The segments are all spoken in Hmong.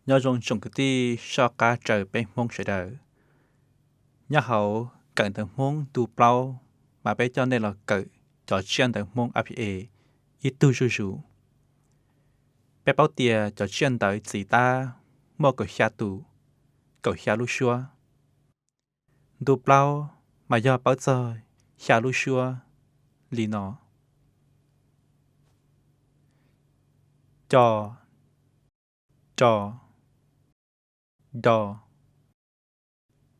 Nyob zoo tsoom kwv tij soj qab raws peb Hmoob sawv daws. Nyob hauv kawm ntawv Hmoob ntu plaub, mas peb coj nej los kawm cov tsiaj ntawv Hmoob alfabet ib tug zuj zus. Peb paub tias cov tsiaj ntawv txiv tab muaj kaum xya tus, kaum xya lub suab. Ntu plaub mas yog paub txog xya lub suab li no: co, ro, do,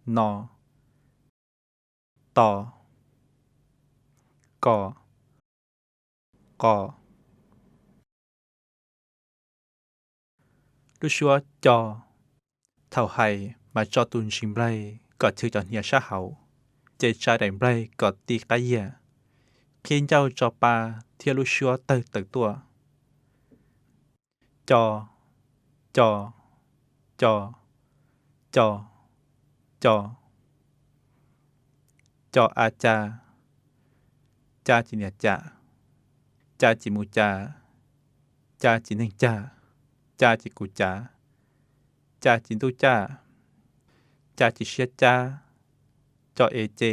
no, to, ko, qo. Lub suab co, thaum hais mas tso tus ntsis nplaig kom chwv cov hniav sab hauv, ces tsa daim nplaig kom ti qab yias, qhib ncauj tso pa thiab lub suab tawg tawm tuaj. Co, co, co, co, co. Co a ca, ca ces niam cam, ca ces mus cas, ca ces neeg cag, ca ces kuv cav, ca ces ntuj caj, ca ces siab cab. Co e ce,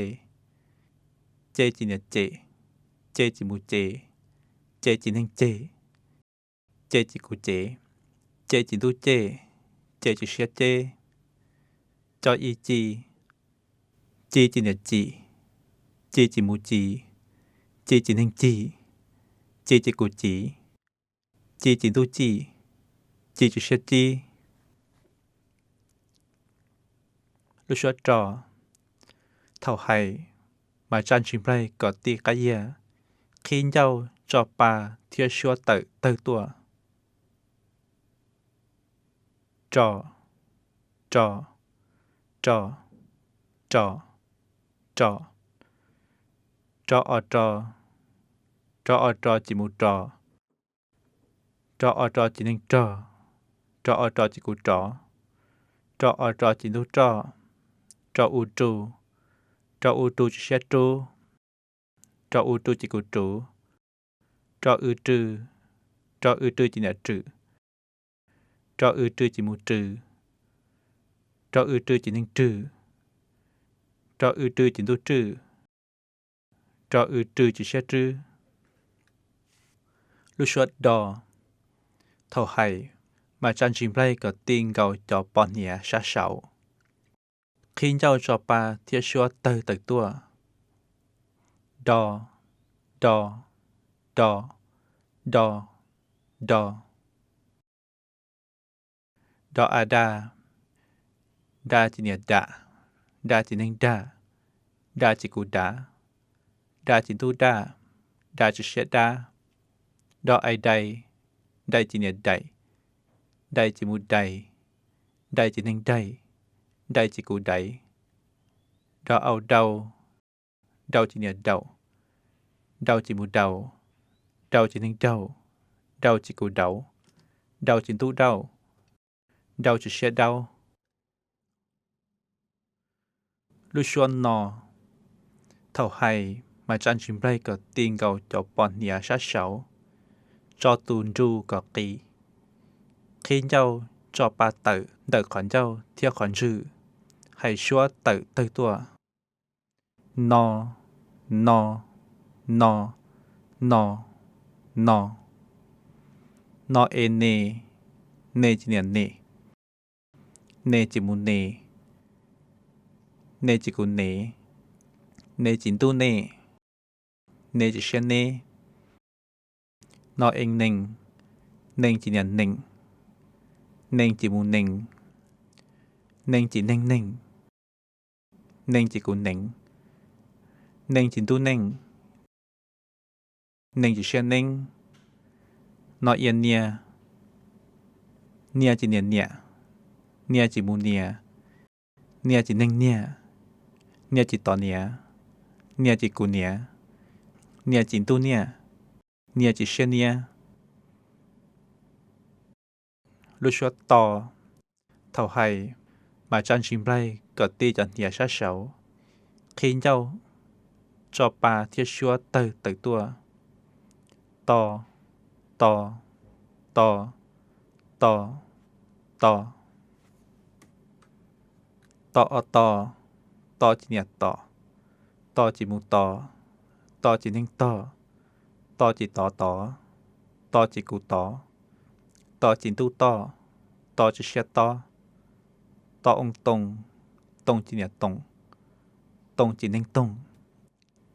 ce ces niam cem, ce ces mus ces, ce ces neeg ceg, ce ces kuv cev, ce ces ntuj ceg, ce ces siab ceb. Co i ci, ci ces niam cim, ci ces mus cim, ci ces neeg cig, ci ces kuv civ, ci ces ntuj cim, ci ces siab cib. Lub suab ro, thaum hais mas tsa ntsis nplaig kom ti qab yias, qhib ncauj tso pa thiab suab tawm tawg tuaj. Ro, ro, ro, ro, ro. Ro o ro, ro o ro ces mus ro, ro o ro ces neeg rog, ro o ro ces kuv rov, ro o ro ces ntuj roj, ro u ru, ro u ru ces siab rub, ro u ru ces kuv ruv, ro w rw, ro w rw ces niam rwm, ro w rw ces mus rwm, ro w rw ces neeg rwm, ro w rw ces ntuj rwm, ro w rw ces siab rwb. Lub suab do, thaum hais mas tsa ntsis nplaig kom ti nkaus cov pos hniav sab saud, qhib ncauj tso pa thiab suab tawg tawm tuaj. Do, do, do, do, do. Do a da, da ces niam dam, da ces neeg dag, da ces kuv dav, da ces ntuj daj, da ces siab dab. Do ai dai, dai ces niam daim, dai ces mus dais, dai ces neeg daig, dai ces kuv daiv. Do au dau, dau ces niam daum, dau ces mus daus, dau ces neeg daug, dau ces kuv dauv, dau ces ntuj dauj, dau ces siab daub. Lub suab no, thaum hais mas tsa ntsis nplaig kom ti nkaus cov pos hniav sab saud, tso tus nru kom qis, qhib ncauj tso pa tawm ntawm qhov ncauj thiab qhov ntswg, hais suab tawm tawg tuaj. No, no, no, no, no. No e ne, ne ces niam nem, ne ces mus nes, ne ces kuv nev, ne ces ntuj nej, ne ces siab neb. No e nees, nees ces niam neem, nees ces mus nees, nees ces neeg neeg, nees ces kuv neev, nees ces ntuj neej, nees ces siab neeb. No ia nia, nia ces niam niam, nia ces mus nias, nia ces neeg niag, nia ces tod niav, nia ces kuv niav, nia ces ntuj niaj, nia ces siab niab. Lub suab to, thaum hais mas tsa ntsis nplaig kom ti cov hniav sab saud, qhib ncauj tso pa thiab suab tawg tawm tuaj. To, to, to, to, to. To o to, to ces niam to, to ces mus to, to ces neeg tog, to ces tod tod, to ces kuv tod, to ces ntuj toj, to ces siab tob, to oo toos, toos ces niam toos, toos ces neeg toog,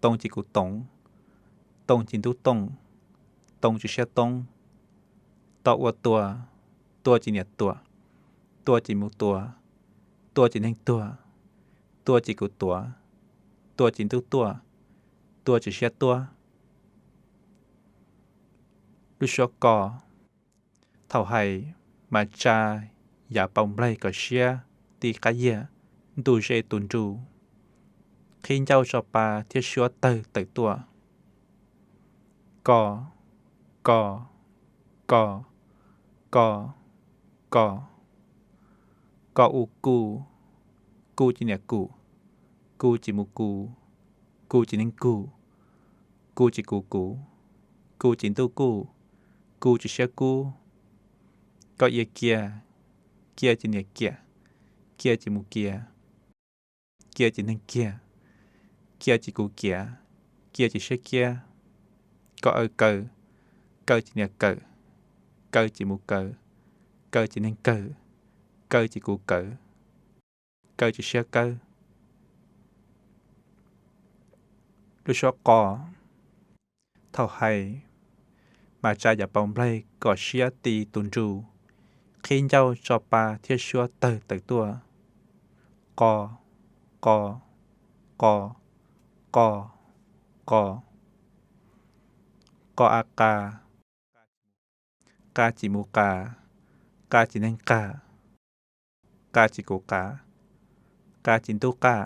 toos ces kuv toov, toos ces ntuj tooj, toos ces siab toob, to ua tua, tua ces niam tuam, tua ces mus tuav, tua ces neeg tuag, tua ces kuv tuav, tua ces ntuj tuaj, tua ces siab tuab. Lub suab ko, thaum hais mas tsa yav paus nplaig kom siab ti qab yiag, ntu ze tus nru, qhib ncauj tso pa thiab suab tawg tawm tuaj. Ko, ko, ko, ko, ko. Ko u ku, ku ces niam kum, ku ces mus kus, ku ces neeg kug, ku ces kuv kuv, ku ces ntuj kuj, ku ces siab kub. Ko ia kia, kia ces niam kiam, kia ces mus kiav, kiav ces neeg kiag, kiav ces kuv kiav, kiav ces siab kiab. Ko aw kaw, kaw ces niam kawm, kaw ces mus kaws, kaw ces neeg kawg, kaw ces kuv kawv, kaw ces siab kawb. Lub suab qo, thaum hais mas tsa yav paus nplaig kom siab ti tus nru, qhib ncauj tso pa thiab suab tawg tawm tuaj. Qo, qo, qo, qo, qo. Qo a qa, qa ces mus qas, qa ces neeg qag, qa ces kuv qav, qa ces ntuj qaj,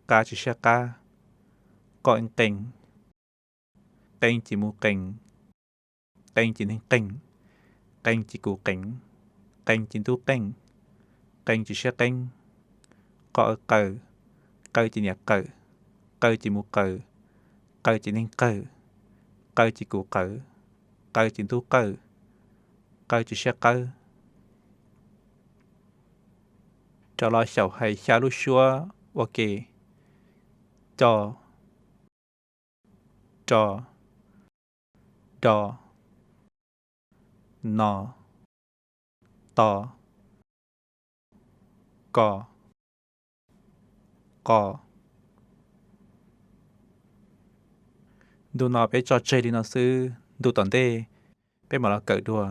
qa ces siab qab. Qo qees, qees ces mus qees, qees ces neeg qees, qees ces kuv qees, qees ces ntuj qeej, qees ces siab qeeb. Qo aw qaw, qaw ces niam qawm, qaw ces mus qaws, qaw ces neeg qawg, qaw ces kuv qawv, qaw ces ntuj qawj, qaw ces siab qawb. Rov los xyaum hais xya lub suab ua ke. Co, ro, do, no, to, ko, qo. Ntu no peb tso tseg li no xwb, ntu tom ntej peb mam los kawm dua.